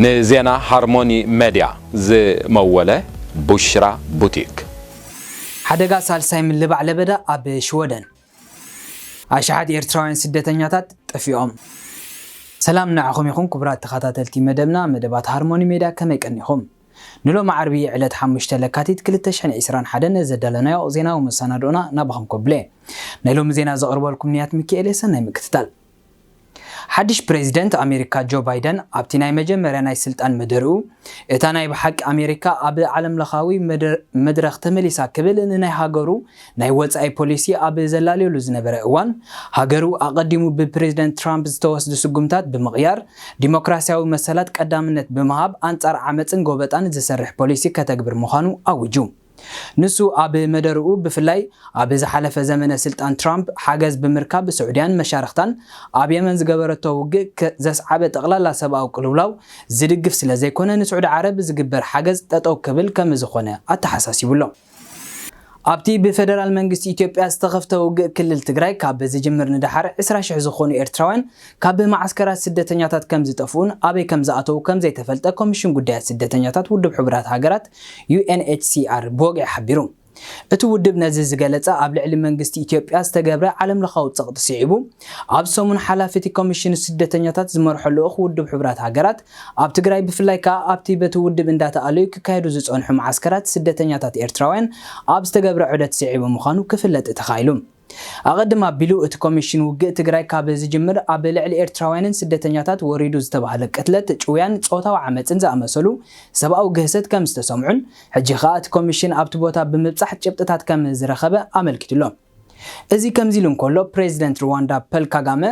ንዜና ሃርሞኒ መድያ ዝመወለ ቡሽራ ቡቲክ። ሓደጋ ሳልሳይ ምልባዕ ለበዳ ኣብ ሽወደን። ኣሽሓት ኤርትራውያን ስደተኛታት ጠፊኦም። ሰላም ንዓኹም ይኹን ክቡራት ተኸታተልቲ መደብና፣ መደባት ሃርሞኒ ሜድያ ከመይ ቀኒኹም? ንሎሚ ዓርቢ ዕለት ሓሙሽተ ለካቲት ክልተ ሽሕን ዕስራን ሓደን ዘዳለናዮ ዜናዊ መሰናድኦና ናባኹም ኮብለ። ናይ ሎሚ ዜና ዘቕርበልኩም ንያት ሚካኤል፣ ሰናይ ምክትታል። ሓድሽ ፕሬዚደንት ኣሜሪካ ጆ ባይደን ኣብቲ ናይ መጀመርያ ናይ ስልጣን መደርኡ፣ እታ ናይ ብሓቂ ኣሜሪካ ኣብ ዓለምለኻዊ መድረ- መድረኽ ተመሊሳ ክብል ንናይ ሃገሩ ናይ ወጻኢ ፖሊሲ ኣብ ዘላለየሉ ዝነበረ እዋን፣ ሃገሩ ኣቐዲሙ ብፕሬዚደንት ትራምፕ ዝተወስዱ ስጉምታት ብምቕያር ዲሞክራሲያዊ መሰላት ቀዳምነት ብምሃብ ኣንጻር ዓመጽን ጎበጣን ዝሰርሕ ፖሊሲ ከተግብር ምዃኑ ኣዊጁ። ንሱ ኣብ መደርኡ ብፍላይ ኣብ ዝሓለፈ ዘመነ ስልጣን ትራምፕ ሓገዝ ብምርካብ ስዑድያን መሻርኽታን ኣብ የመን ዝገበረቶ ውግእ ከ- ዘስዓበ ጠቕላላ ሰብኣዊ ቅልውላው ዝድግፍ ስለ ዘይኮነ ንስዑዲ ዓረብ ዝግበር ሓገዝ ጠጠው ክብል ከም ዝኾነ ኣተሓሳሲቡ ኣሎ። ኣብቲ ብፌደራል መንግስቲ ኢትዮጵያ ዝተኸፍተ ውግእ ክልል ትግራይ ካብ ዝጅምር ንደሓር ዕስራ ሽሕ ዝኾኑ ኤርትራውያን ካብ መዓስከራት ስደተኛታት ከም ዝጠፍኡን ኣበይ ከም ዝኣተዉ ከም ዘይተፈልጠ ኮሚሽን ጉዳያት ስደተኛታት ውድብ ሕቡራት ሃገራት ዩ ኤን ኤች ሲ ኣር ብወግዒ ሓቢሩ። እቲ ውድብ ነዚ ዝገለጸ ኣብ ልዕሊ መንግስቲ ኢትዮጵያ ዝተገብረ ዓለምለኻዊ ጸቕጢ ስዒቡ ኣብ ሰሙን ሓላፊ እቲ ኮሚሽን ስደተኛታት ዝመርሖ ልኡኽ ውድብ ሕቡራት ሃገራት ኣብ ትግራይ ብፍላይ ከኣ ኣብቲ በቲ ውድብ እንዳተኣለዩ ክካየዱ ዝጸንሑ መዓስከራት ስደተኛታት ኤርትራውያን ኣብ ዝተገብረ ዑደት ስዒቡ ምዃኑ ክፍለጥ ተኻኢሉ። ኣቐድም ኣቢሉ እቲ ኮሚሽን ውግእ ትግራይ ካብ ዝጅምር ኣብ ልዕሊ ኤርትራውያንን ስደተኛታት ወሪዱ ዝተባህለ ቅትለት፣ ጭውያን ጾታዊ ዓመጽን ዝኣመሰሉ ሰብኣዊ ግህሰት ከም ዝተሰምዑን ሕጂ ኸኣ እቲ ኮሚሽን ኣብቲ ቦታ ብምብጻሕ ጭብጥታት ከም ዝረኸበ ኣመልኪቱ ኣሎ። እዚ ከምዚ ኢሉ እንከሎ ፕሬዚደንት ሩዋንዳ ፐል ካጋመ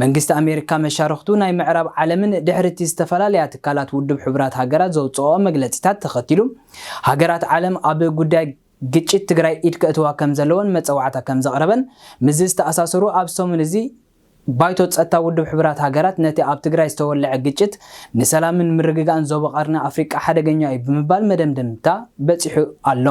መንግስቲ ኣሜሪካ መሻርኽቱ ናይ ምዕራብ ዓለምን ድሕሪ እቲ ዝተፈላለያ ትካላት ውድብ ሕቡራት ሃገራት ዘውፅኦ መግለፂታት ተኸቲሉ ሃገራት ዓለም ኣብ ጉዳይ ግጭት ትግራይ ኢድ ከእትዋ ከም ዘለወን መፀዋዕታ ከም ዘቕረበን ምስዚ ዝተኣሳሰሩ ኣብ ሰሙን እዚ ባይቶ ፀጥታ ውድብ ሕቡራት ሃገራት ነቲ ኣብ ትግራይ ዝተወለዐ ግጭት ንሰላምን ምርግጋእን ዞባ ቀርኒ ኣፍሪቃ ሓደገኛ እዩ ብምባል መደምደምታ በፂሑ ኣሎ።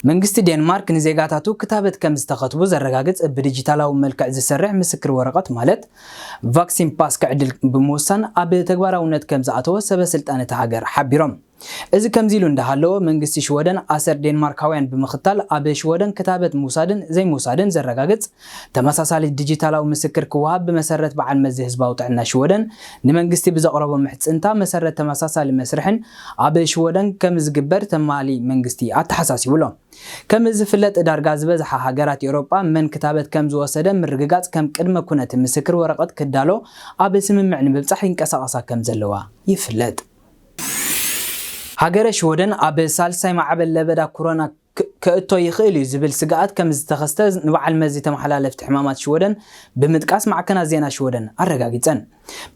መንግስቲ ዴንማርክ ንዜጋታቱ ክታበት ከም ዝተኸትቡ ዘረጋግጽ ብዲጂታላዊ መልክዕ ዝሰርሕ ምስክር ወረቐት ማለት ቫክሲን ፓስ ክዕድል ብምውሳን ኣብ ተግባራውነት ከም ዝኣተወ ሰበ ስልጣን እታ ሃገር ሓቢሮም። እዚ ከምዚ ኢሉ እንዳሃለወ መንግስቲ ሽወደን ኣሰር ዴንማርካውያን ብምኽታል ኣብ ሽወደን ክታበት ምውሳድን ዘይምውሳድን ዘረጋግጽ ተመሳሳሊ ዲጂታላዊ ምስክር ክወሃብ ብመሰረት በዓል መዚ ህዝባዊ ጥዕና ሽወደን ንመንግስቲ ብዘቕረቦ ምሕጽንታ መሰረት ተመሳሳሊ መስርሕን ኣብ ሽወደን ከም ዝግበር ተማሊ መንግስቲ ኣተሓሳሲቡ ኣሎ። ከም ዝፍለጥ ዳርጋ ዝበዝሓ ሃገራት ኤውሮጳ መን ክታበት ከም ዝወሰደ ምርግጋጽ ከም ቅድመ ኩነት ምስክር ወረቐት ክዳሎ ኣብ ስምምዕ ንምብጻሕ ይንቀሳቐሳ ከም ዘለዋ ይፍለጥ። ሃገረ ሽወደን ኣብ ሳልሳይ ማዕበል ለበዳ ኮሮና ክ- ከእቶ ይኽእል እዩ ዝብል ስግኣት ከም ዝተኸስተ ንበዓል መዚ ተመሓላለፍቲ ሕማማት ሽወደን ብምጥቃስ ማዕከናት ዜና ሽወደን ኣረጋጊጸን።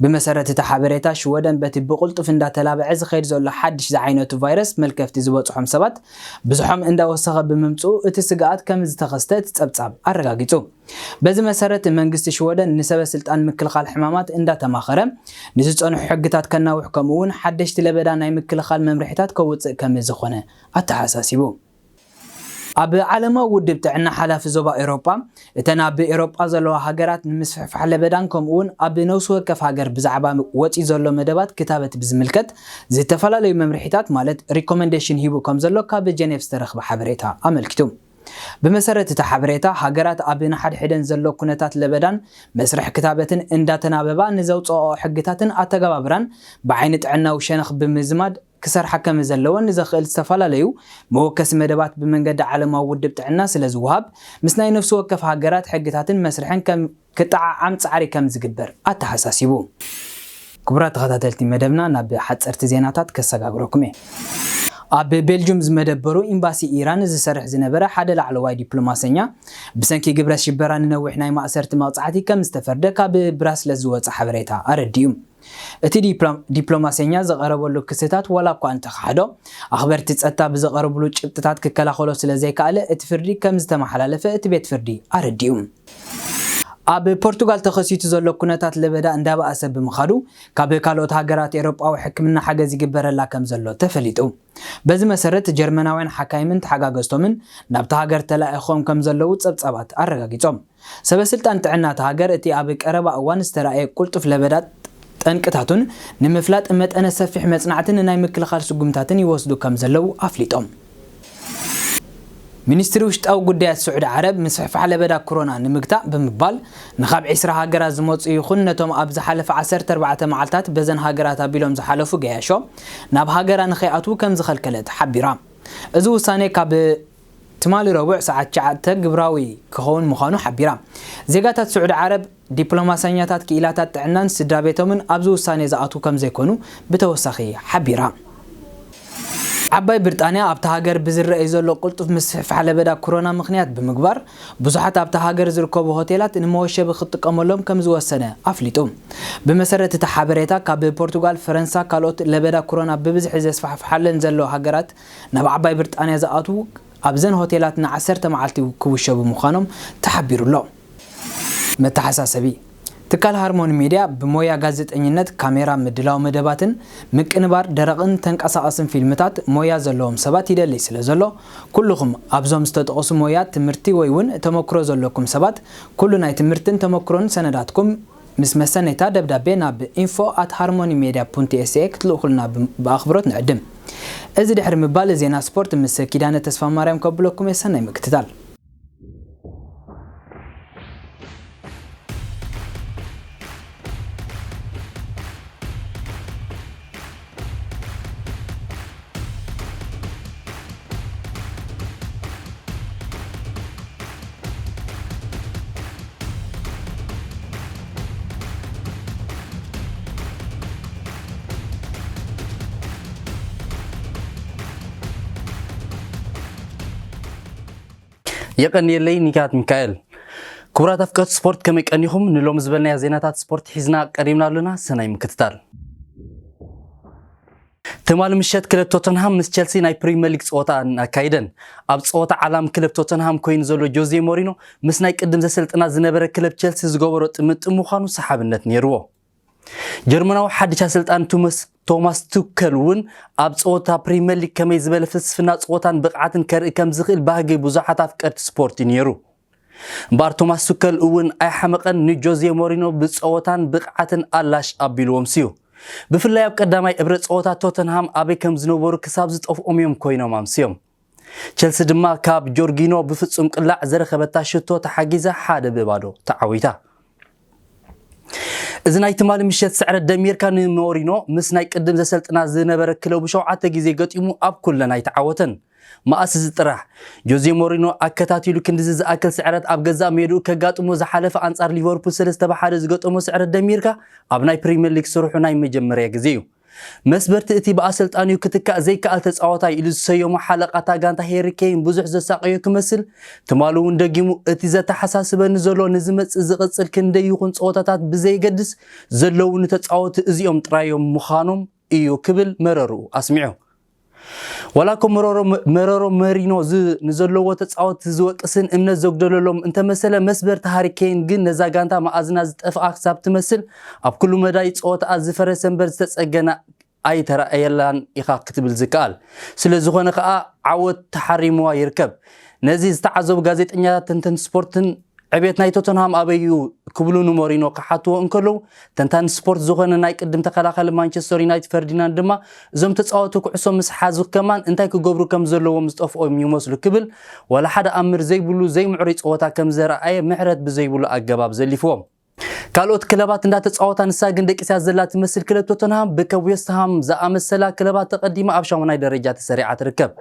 ብመሰረት እቲ ሓበሬታ ሽወደን በቲ ብቕልጡፍ እንዳተላበዐ ዝኸይድ ዘሎ ሓድሽ ዝዓይነቱ ቫይረስ መልከፍቲ ዝበጽሖም ሰባት ብዝሖም እንዳወሰኸ ብምምጽኡ እቲ ስግኣት ከም ዝተኸስተ እቲ ጸብጻብ ኣረጋጊጹ። በዚ መሰረት መንግስቲ ሽወደን ንሰበ ስልጣን ምክልኻል ሕማማት እንዳተማኸረ ንዝጸንሑ ሕግታት ከናውሕ ከምኡ እውን ሓደሽቲ ለበዳ ናይ ምክልኻል መምርሒታት ከውፅእ ከም ዝኾነ ኣተሓሳሲቡ። ኣብ ዓለማዊ ውድብ ጥዕና ሓላፊ ዞባ ኤውሮጳ እተን ኣብ ኤውሮጳ ዘለዋ ሃገራት ንምስፍሕፋሕ ለበዳን ከምኡ እውን ኣብ ነፍሲ ወከፍ ሃገር ብዛዕባ ወፂ ዘሎ መደባት ክታበት ብዝምልከት ዝተፈላለዩ መምርሒታት ማለት ሪኮመንዴሽን ሂቡ ከም ዘሎ ካብ ጀኔቭ ዝተረኽበ ሓበሬታ ኣመልኪቱ። ብመሰረት እቲ ሓበሬታ ሃገራት ኣብ ንሓድሕደን ዘሎ ኩነታት ለበዳን መስርሕ ክታበትን እንዳተናበባ ንዘውፅኦ ሕግታትን ኣተገባብራን ብዓይኒ ጥዕናዊ ሸነኽ ብምዝማድ ክሰርሓ ከም ዘለወን ንዘኽእል ዝተፈላለዩ መወከሲ መደባት ብመንገዲ ዓለማዊ ውድብ ጥዕና ስለ ዝወሃብ ምስ ናይ ነፍሲ ወከፍ ሃገራት ሕግታትን መስርሕን ከም ክጠዓዓም ጻዕሪ ከም ዝግበር ኣተሓሳሲቡ። ክቡራት ተኸታተልቲ መደብና ናብ ሓፀርቲ ዜናታት ከሰጋግረኩም እየ። ኣብ ቤልጁም ዝመደበሩ ኤምባሲ ኢራን ዝሰርሕ ዝነበረ ሓደ ላዕለዋይ ዲፕሎማሰኛ ብሰንኪ ግብረ ሽበራ ንነዊሕ ናይ ማእሰርቲ መቕጻዕቲ ከም ዝተፈርደ ካብ ብራስለስ ዝወፀ ሓበሬታ ኣረዲኡ። እቲ ዲፕሎ- ዲፕሎማሰኛ ዝቐረበሉ ክስታት ዋላ እኳ እንተኸሓዶ ኣኽበርቲ ፀጥታ ብዝቐረብሉ ጭብጥታት ክከላኸሎ ስለ ዘይከኣለ እቲ ፍርዲ ከም ዝተመሓላለፈ እቲ ቤት ፍርዲ ኣረዲኡ። ኣብ ፖርቱጋል ተኸሲቱ ዘሎ ኩነታት ለበዳ እንዳበኣሰ ብምኻዱ ካብ ካልኦት ሃገራት ኤውሮጳዊ ሕክምና ሓገዝ ይግበረላ ከም ዘሎ ተፈሊጡ። በዚ መሰረት ጀርመናውያን ሓካይምን ተሓጋገዝቶምን ናብታ ሃገር ተላኢኾም ከም ዘለዉ ጸብጻባት ኣረጋጊጾም። ሰበስልጣን ጥዕና እታ ሃገር እቲ ኣብ ቀረባ እዋን ዝተራእየ ቅልጡፍ ለበዳ ጠንቅታቱን ንምፍላጥ መጠነ ሰፊሕ መጽናዕትን ናይ ምክልኻል ስጉምታትን ይወስዱ ከም ዘለዉ ኣፍሊጦም። ሚኒስትሪ ውሽጣዊ ጉዳያት ስዑዲ ዓረብ፣ ምስፍሕፋሕ ለበዳ ኮሮና ንምግታእ ብምባል፣ ንኻብ ዒስራ ሃገራት ዝመጹ ይኹን ነቶም ኣብ ዝሓለፈ ዓሰርተ ኣርባዕተ መዓልታት በዘን ሃገራት ኣቢሎም ዝሓለፉ ገያሾ ናብ ሃገራ ንኸይኣትዉ ከም ዝኸልከለት ሓቢራ። እዚ ውሳኔ ካብ ትማሊ ረቡዕ ሰዓት ትሽዓተ ግብራዊ ክኸውን ምዃኑ ሓቢራ። ዜጋታት ስዑዲ ዓረብ፣ ዲፕሎማሰኛታት፣ ክኢላታት ጥዕናን ስድራ ቤቶምን ኣብዚ ውሳኔ ዝኣትዉ ከም ዘይኮኑ ብተወሳኺ ሓቢራ። ዓባይ ብሪጣንያ ኣብታ ሃገር ብዝረኣይ ዘሎ ቅልጡፍ ምስፍሕፋሕ ለበዳ ኮሮና ምኽንያት ብምግባር፣ ብዙሓት ኣብታ ሃገር ዝርከቡ ሆቴላት ንመወሸቢ ክትጥቀመሎም ከም ዝወሰነ ኣፍሊጡ። ብመሰረት እቲ ሓበሬታ፣ ካብ ፖርቱጋል፣ ፈረንሳ፣ ካልኦት ለበዳ ኮሮና ብብዝሒ ዘስፋሕፍሓለን ዘሎ ሃገራት ናብ ዓባይ ብሪጣንያ ዝኣትዉ ኣብዘን ሆቴላት ንዓሰርተ መዓልቲ ክውሸቡ ምዃኖም ተሓቢሩ ኣሎ። መተሓሳሰቢ። ትካል ሃርሞኒ ሜድያ ብሞያ ጋዜጠኝነት፣ ካሜራ፣ ምድላው መደባትን ምቅንባር ደረቕን ተንቀሳቐስን ፊልምታት ሞያ ዘለዎም ሰባት ይደሊ ስለ ዘሎ፣ ኩልኹም ኣብዞም ዝተጠቕሱ ሞያ ትምህርቲ ወይ እውን ተመክሮ ዘለኩም ሰባት፣ ኩሉ ናይ ትምህርትን ተመክሮን ሰነዳትኩም ምስ መሰነይታ ደብዳቤ ናብ info at harmonymedia.tsa ክትልእኹልና ብ-፣ ብኣኽብሮት ንዕድም። እዚ ድሕሪ ምባል ዜና ስፖርት ምስ ኪዳነ ተስፋ ማርያም ከብለኩም እየ። ሰናይ ምክትታል። የቐንየለይ ኒካት ሚካኤል። ክቡራት ኣፍቀርቲ ስፖርት፣ ከመይ ቀኒኹም? ንሎሚ ዝበልናዮ ዜናታት ስፖርት ሒዝና ቀሪብና ኣለና። ሰናይ ምክትታል። ትማሊ ምሸት ክለብ ቶተንሃም ምስ ቸልሲ ናይ ፕሪምየር ሊግ ጸወታ ኣካይደን። ኣብ ጸወታ ዓላም ክለብ ቶተንሃም ኮይኑ ዘሎ ጆዜ ሞሪኖ ምስ ናይ ቅድም ዘሰልጥና ዝነበረ ክለብ ቸልሲ ዝገበሮ ጥምጥም ምዃኑ ሰሓብነት ነይርዎ። ጀርመናዊ ሓድሽ ኣሰልጣኒ ቶማስ፣ ቶማስ ቱከል እውን ኣብ ጸወታ ፕሪምየር ሊግ ከመይ ዝበለ ፍልስፍና ጸወታን ብቕዓትን ከርኢ ከም ዝኽእል ባህጊ ብዙሓት ኣፍቀርቲ ስፖርት እዩ ነይሩ። እምበኣር ቶማስ ቱከል እውን ኣይሓመቐን፣ ንጆዜ ሞሪኖ ብጸወታን ብቕዓትን ኣላሽ ኣቢልዎም ስዩ። ብፍላይ ኣብ ቀዳማይ እብረ ጸወታ ቶተንሃም ኣበይ ከም ዝነበሩ ክሳብ ዝጠፍኦም እዮም ኮይኖም ኣምስዮም። ቸልሲ ድማ ካብ ጆርጊኖ ብፍጹም ቅላዕ ዘረኸበታ ሽቶ ተሓጊዛ ሓደ ብባዶ ተዓዊታ። እዚ ናይ ትማሊ ምሸት ስዕረት ደሚርካ ንሞሪኖ ምስ ናይ ቅድም ዘሰልጥና ዝነበረ ክለቡ ሸውዓተ ግዜ ገጢሙ ኣብ ኩለን ኣይተዓወተን። መኣስ እዚ ጥራሕ? ጆዜ ሞሪኖ ኣከታቲሉ ክንድዚ ዝኣክል ስዕረት ኣብ ገዛእ ሜድኡ ከጋጥሞ ዝሓለፈ ኣንጻር ሊቨርፑል ሰለስተ ብሓደ ዝገጠሞ ስዕረት ደሚርካ ኣብ ናይ ፕሪምየር ሊግ ስርሑ ናይ መጀመርያ ግዜ እዩ። መስበርቲ እቲ ብኣሰልጣኒኡ ክትካእ ዘይከኣል ተጻዋታይ ኢሉ ዝሰየሞ ሓለቓ እታ ጋንታ ሄሪ ኬን ብዙሕ ዘሳቐዮ ክመስል፣ ትማሊ እውን ደጊሙ እቲ ዘተሓሳስበኒ ዘሎ ንዝመጽእ ዝቕጽል ክንደይ ይኹን ጸወታታት ብዘየገድስ ዘለዉ ንተጻወቲ እዚኦም ጥራዮም ምዃኖም እዩ ክብል መረርኡ ኣስሚዑ። ዋላ እኮ መረሮ፣ መረሮ መሪኖ ዝ-፣ ንዘለዎ ተጻወቲ ዝወቅስን እምነት ዘጉደለሎም እንተመሰለ፣ መስበርቲ ሃሪ ኬን ግን ነዛ ጋንታ መኣዝና ዝጠፍኣ ክሳብ ትመስል ኣብ ኩሉ መዳይ ጸወታኣ ዝፈረሰ እምበር ዝተጸገነ ኣይተራእየላን ኢኻ ክትብል ዝከኣል። ስለ ዝኾነ ከኣ ዓወት ተሓሪምዋ ይርከብ። ነዚ ዝተዓዘቡ ጋዜጠኛታት፣ ተንተንቲ ስፖርትን ዕቤት ናይ ቶተንሃም ኣበይ እዩ ክብሉ ንሞሪኖ ክሓትዎ እንከለዉ፣ ተንታኒ ስፖርት ዝኾነ ናይ ቅድም ተኸላኻሊ ማንቸስተር ዩናይትድ ፈርዲናንድ ድማ፣ እዞም ተጻወቲ ኩዕሶ ምስ ሓዙ ከማን እንታይ ክገብሩ ከም ዘለዎም ዝጠፍኦም ይመስሉ ክብል፣ ዋላ ሓደ ኣምር ዘይብሉ ዘይምዕሩይ ጸወታ ከም ዘረኣየ ምሕረት ብዘይብሉ ኣገባብ ዘሊፍዎም። ካልኦት ክለባት እንዳተጻወታ ንሳ ግን ደቂሳ ዘላ ትመስል ክለብ ቶተንሃም ብከም ዌስትሃም ዝኣመሰላ ክለባት ተቐዲማ ኣብ ሻሙናይ ደረጃ ተሰሪዓ ትርከብ።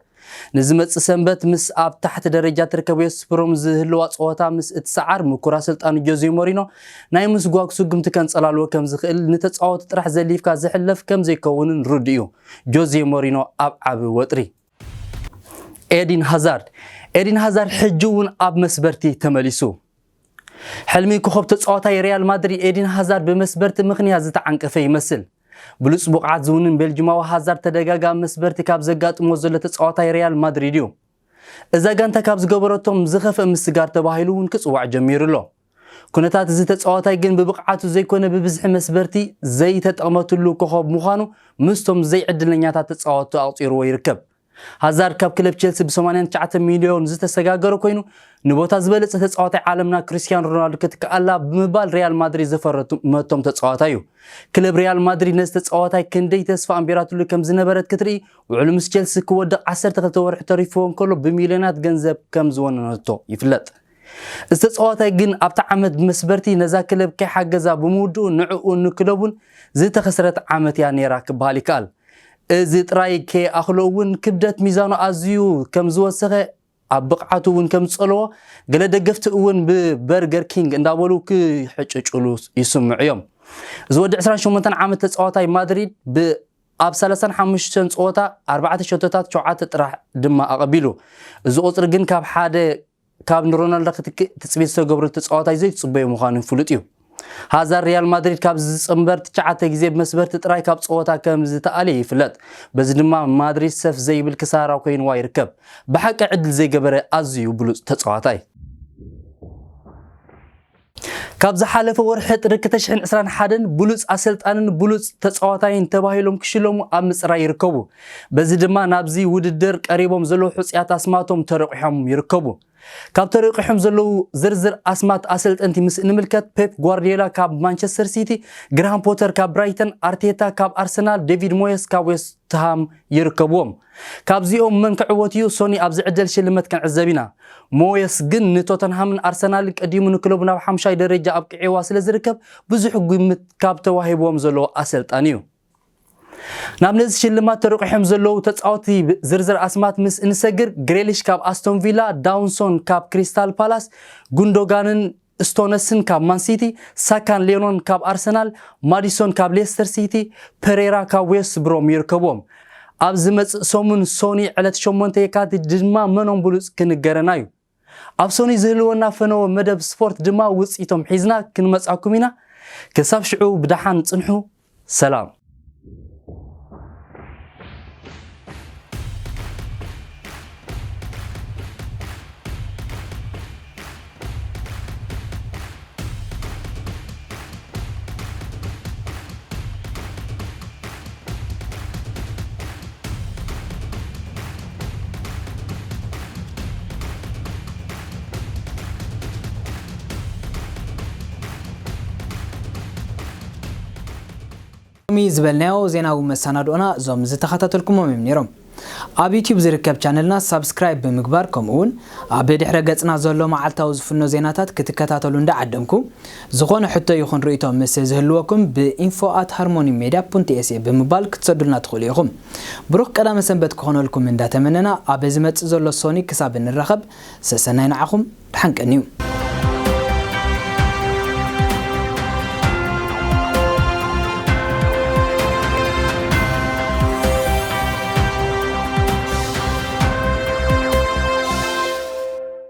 ንዝመጽእ ሰንበት ምስ ኣብ ታሕቲ ደረጃ ትርከብ ዌስት ብሮም ዝህልዋ ጸወታ ምስ እትሰዓር፣ ምኩር ኣሰልጣኒ ጆዜ ሞሪኖ ናይ ምስጓግ ስጉምቲ ከንጸላልዎ ከም ዝኽእል፣ ንተጻወቲ ጥራሕ ዘሊፍካ ዝሕለፍ ከም ዘይከውንን ርዱእ እዩ። ጆዜ ሞሪኖ ኣብ ዓቢ ወጥሪ። ኤዲን ሃዛርድ። ኤዲን ሃዛርድ ሕጂ እውን ኣብ መስበርቲ ተመሊሱ። ሕልሚ ኮኸብ ተጻዋታይ ሪያል ማድሪድ ኤዲን ሃዛርድ ብመስበርቲ ምኽንያት ዝተዓንቀፈ ይመስል። ብሉጽ ብቕዓት ዝውንን ቤልጅማዊ ሃዛርድ ተደጋጋሚ መስበርቲ ካብ ዘጋጥሞ ዘሎ ተጻዋታይ ሪያል ማድሪድ እዩ። እዛ ጋንታ ካብ ዝገበረቶም ዝኸፍአ ምስጋር ተባሂሉ እውን ክጽዋዕ ጀሚሩ ኣሎ። ኩነታት እዚ ተጻዋታይ ግን ብብቕዓቱ ዘይኮነ ብብዝሒ መስበርቲ ዘይተጠቕመትሉ ኮኸብ ምዃኑ ምስቶም ዘይዕድለኛታት ተጻወትቱ ኣቑጺርዎ ይርከብ። ሃዛርድ ካብ ክለብ ቸልሲ ብ89 ሚልዮን ዝተሰጋገረ ኮይኑ፣ ንቦታ ዝበለጸ ተጻዋታይ ዓለምና ክርስቲያኖ ሮናልዶ ክትክኣላ ብምባል ሪያል ማድሪድ ዘፈረቶም ተጻዋታይ እዩ። ክለብ ሪያል ማድሪድ ነዚ ተጻዋታይ ክንደይ ተስፋ ኣንቢራትሉ ከም ዝነበረት ክትርኢ፣ ውዕሉ ምስ ቸልሲ ክወድቕ 12 ወርሒ ተሪፍዎ እንከሎ ብሚልዮናት ገንዘብ ከም ዝወነነቶ ይፍለጥ። እዚ ተጻዋታይ ግን ኣብታ ዓመት ብመስበርቲ ነዛ ክለብ ከይሓገዛ ብምውድኡ ንዕኡ ንክለቡን ዝተኸስረት ዓመት እያ ነይራ ክበሃል ይከኣል። እዚ ጥራይ ከይኣኽሎ እውን ክብደት ሚዛኑ ኣዝዩ ከም ዝወሰኸ ኣብ ብቕዓቱ እውን ከም ዝጸልዎ ገለ ደገፍቲ እውን ብበርገር ኪንግ እንዳበሉ ክሕጭጭሉ ይስምዑ እዮም። እዚ ወዲ 28 ዓመት ተጻዋታይ ማድሪድ ብ ኣብ 35 ጸወታ ኣርባዕተ ሸቶታት ሸውዓተ ጥራሕ ድማ ኣቐቢሉ። እዚ ቁጽሪ ግን ካብ ሓደ ካብ ንሮናልዶ ክትክእ ትጽቢት ዝተገብረሉ ተጻዋታይ ዘይትጽበዮ ምዃኑ ፍሉጥ እዩ። ሃዛርድ ሪያል ማድሪድ ካብ ዝጽንበር ትሽዓተ ግዜ ብመስበርቲ ጥራይ ካብ ጸወታ ከም ዝተኣልየ ይፍለጥ። በዚ ድማ ማድሪድ ሰፍ ዘይብል ክሳራ ኮይንዋ ይርከብ። ብሓቂ ዕድል ዘይገበረ ኣዝዩ ብሉጽ ተጻዋታይ። ካብ ዝሓለፈ ወርሒ ጥሪ 2021ን ብሉጽ ኣሰልጣንን ብሉጽ ተጻዋታይን ተባሂሎም ክሽለሙ ኣብ ምጽራይ ይርከቡ። በዚ ድማ ናብዚ ውድድር ቀሪቦም ዘለዉ ሕጹያት ኣስማቶም ተረቂሖም ይርከቡ። ካብ ተረቂሖም ዘለዉ ዝርዝር ኣስማት ኣሰልጠንቲ ምስ እንምልከት፣ ፔፕ ጓርዲዮላ ካብ ማንቸስተር ሲቲ፣ ግራሃም ፖተር ካብ ብራይተን፣ ኣርቴታ ካብ ኣርሰናል፣ ዴቪድ ሞየስ ካብ ዌስትሃም ይርከብዎም። ካብዚኦም መን ክዕወት እዩ ሶኒ ኣብ ዝዕደል ሽልመት ክንዕዘብ ኢና። ሞየስ ግን ንቶተንሃምን ኣርሰናልን ቀዲሙ ንክለቡ ናብ ሓምሻይ ደረጃ ኣብቅዒዋ ስለ ዝርከብ ብዙሕ ግምት ካብ ተዋሂብዎም ዘለዎ ኣሰልጣኒ እዩ። ናብ ነዚ ሽልማት ተረቂሖም ዘለዉ ተጻወቲ ዝርዝር ኣስማት ምስ እንሰግር፣ ግሬሊሽ ካብ ኣስቶን ቪላ፣ ዳውንሶን ካብ ክሪስታል ፓላስ፣ ጉንዶጋንን ስቶነስን ካብ ማን ሲቲ፣ ሳካን ሌኖን ካብ ኣርሰናል፣ ማዲሶን ካብ ሌስተር ሲቲ፣ ፐሬራ ካብ ዌስት ብሮም ይርከብዎም። ኣብ ዝመጽእ ሰሙን ሶኒ ዕለት ሸሞንተ የካቲት ድማ መኖም ብሉጽ ክንገረና እዩ። ኣብ ሶኒ ዝህልወና ፈነወ መደብ ስፖርት ድማ ውጽኢቶም ሒዝና ክንመጻኩም ኢና። ክሳብ ሽዑ ብደሓን ጽንሑ። ሰላም። ሎሚ ዝበልናዮ ዜናዊ መሰናድኦና እዞም ዝተኸታተልኩሞም እዮም ነይሮም። ኣብ ዩቲዩብ ዝርከብ ቻነልና ሳብስክራይብ ብምግባር፣ ከምኡ እውን ኣብ ድሕረ ገጽና ዘሎ መዓልታዊ ዝፍኖ ዜናታት ክትከታተሉ እንዳዓደምኩ፣ ዝኾነ ሕቶ ይኹን ርእይቶ ምስ ዝህልወኩም ብኢንፎ ኣት ሃርሞኒ ሜድያ ፖንት ኤስኤ ብምባል ክትሰዱልና ትኽእሉ ኢኹም። ብሩኽ ቀዳመ ሰንበት ክኾነልኩም እንዳተመነና፣ ኣብ ዝመጽእ ዘሎ ሶኒ ክሳብ እንራኸብ ሰሰናይ ንዓኹም፣ ደሓን ቀንዩ።